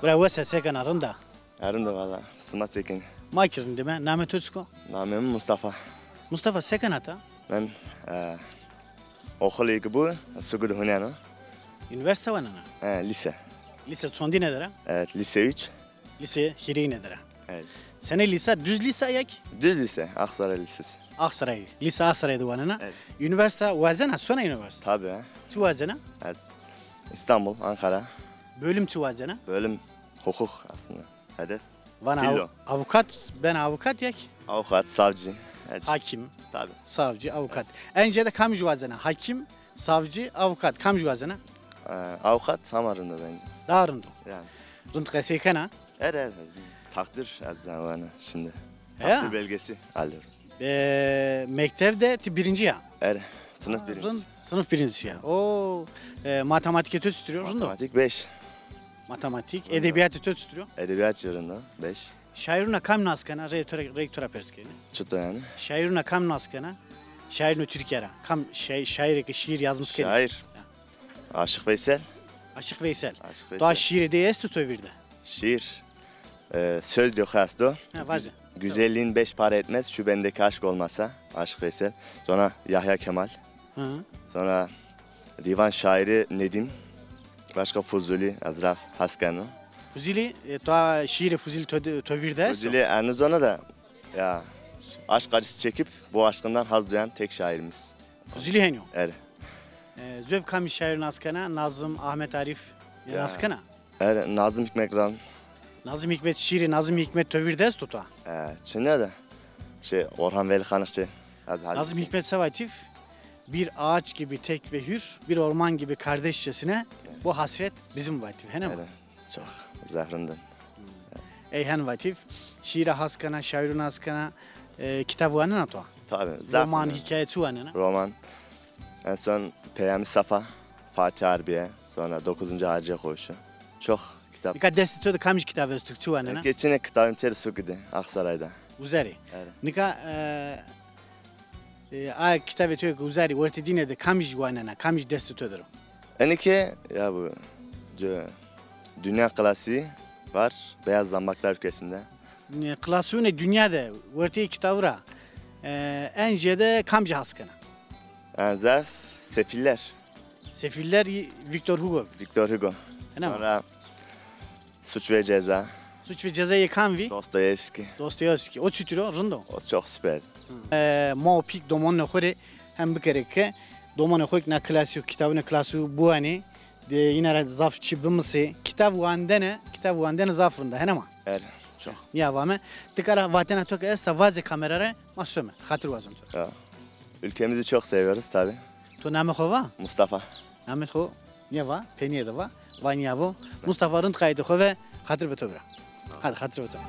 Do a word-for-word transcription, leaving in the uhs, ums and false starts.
Ra wes a, se kena, rind a? E, rind o valla. Sima se kenî? Ma kî rindîme. Namê to çik o? Namê mi Mustafa. Mustafa, se kena ta? Ben, e, oxulî ki bu, suku de huneno. Unîversîte wanena? E, lîse. Lîse çondîne der a? Evet, lîse üç. Lîse hîrêyîne der a. Evet. Senê lîsa, düz lîsa ya kî? Düz lîse, Aksaray Lîsesi. Aksaray, lîsa Aksaray de wanena. Evet. Unîversîte wazena, sona unîversîte? Tabii. Çi wazena? Evet. İstanbul, Ankara. Bölüm çi wazena? Bölüm hukuk aslında. Hedef. Vana avu-, avukat, ben avukat ya kî? Avukat, savcı. Evet. Hakim. Tabii. Savcı, avukat. En zêde kamij wazena? Hakim, savcı, avukat. Kamij wazena? E, avukat ama rind o bence. Daha rind o. Yani. Rind qesey kena? Er, er, ez, takdir ez yani şimdi. Heya. Takdir belgesi alıyorum. E, mektevde ti birinci ya? Er, sınıf birincisi. Rind, sınıf birincisi ya. O, e, matematîkê to çitur o? Rind o? Matematik beş. Matematik, edebîyatê to çitur o? Edebîyat rind o, beş. Şaîrûna kam nas kena? Rê to ra, rê to ra pers kenî. Çito yani? Şaîrûna kam nas kena? Şaîrûnê Tirkîya ra. Kam şa-, şaîrê ke şiir yazmış kenî? Şair. Ya. Aşık Veysel. Aşık Veysel. Aşık Veysel. Doğa şiirê dey esto to vîr de? Şiir. E, söz de xo esto. Ha, vaze. Güzelliğin beş para etmez şu bendeki aşk olmasa. Aşık Veysel. Sonra Yahya Kemal. Hı. Sonra divan şairi Nedim. Başka Fuzuli, ez zaf has keno. Fuzuli, e, to şiirê Fuzuli to, to vîr de esto? Fuzuli, e, nizona da, ya, aşk acısı çekip bu aşkından haz duyan tek şairimiz. Fuzuli henî yo? Evet. E, zöv kamij şaîr nas kena? Nazım, Ahmet Arif, ya, nas kena? Er, Nazım Hikmet Kral. Nazım Hikmet, şiirê Nazım Hikmet to vîr de esto to? E, çine de. Şey, Orhan Veli Kanıkçı. Nazım Hikmet se vatîf? Bir ağaç gibi tek ve hür, bir orman gibi kardeşçesine, bu hasret bizim vatîf. Hene mi? Evet. Çok zaf rind in. Ey hen vatîf, şiîra has kena, şaîrûn has kena, e, kitab wanena to? Tabii, zaf. Roman, hikaye çi wanena? Roman. En son Peyami Safa, Fatih Harbiye, sonra Dokuzuncu Harbiye Koğuşu. Çok kitap. Nika destê to de kamij kitab esto, çi wanena? Eke çine kitabim têde sukî de, Aksaray'da. Uzerî. Evet. Nika, e, e, a kitabê to ke uzerî wertê dîne de kamij wanena, kamij destê to der o? Enike ya bu dü-, dünya klasiği var. Beyaz Zambaklar Ülkesi'nde. E, klasiğunê dinya de wertê kitabû ra, e, en zêde kamij has kena? En zaf Sefiller. Sefiller, Victor Hugo. Victor Hugo. Hene mi? Sonra Suç ve Ceza. Suç ve Ceza yê kam vî? Dostoyevski. Dostoyevski. O çitur o? Rind o? O çok süper. E, ma û pîk domonê xo rê hem bikerê ke domonê xo na klasîk, kitabunê klasîk biwanê, de yîna ra zaf çî bimisê. Kitab wandene, kitab wandene zaf rind a, hene ma? Er, çok. Nîya vame. Ti kara vatena to ke esta, vaze kamera ra, ma some. Xatir wazon to. Ya. Ülkemizi çok seviyoruz tabii. To namê xo va? Mustafa. Namê xo nîya va, peynîye de va, va nîya vo. Mustafa, rind qayîtê xo ve, xatir ve to bira. Hadi, xatir ve to.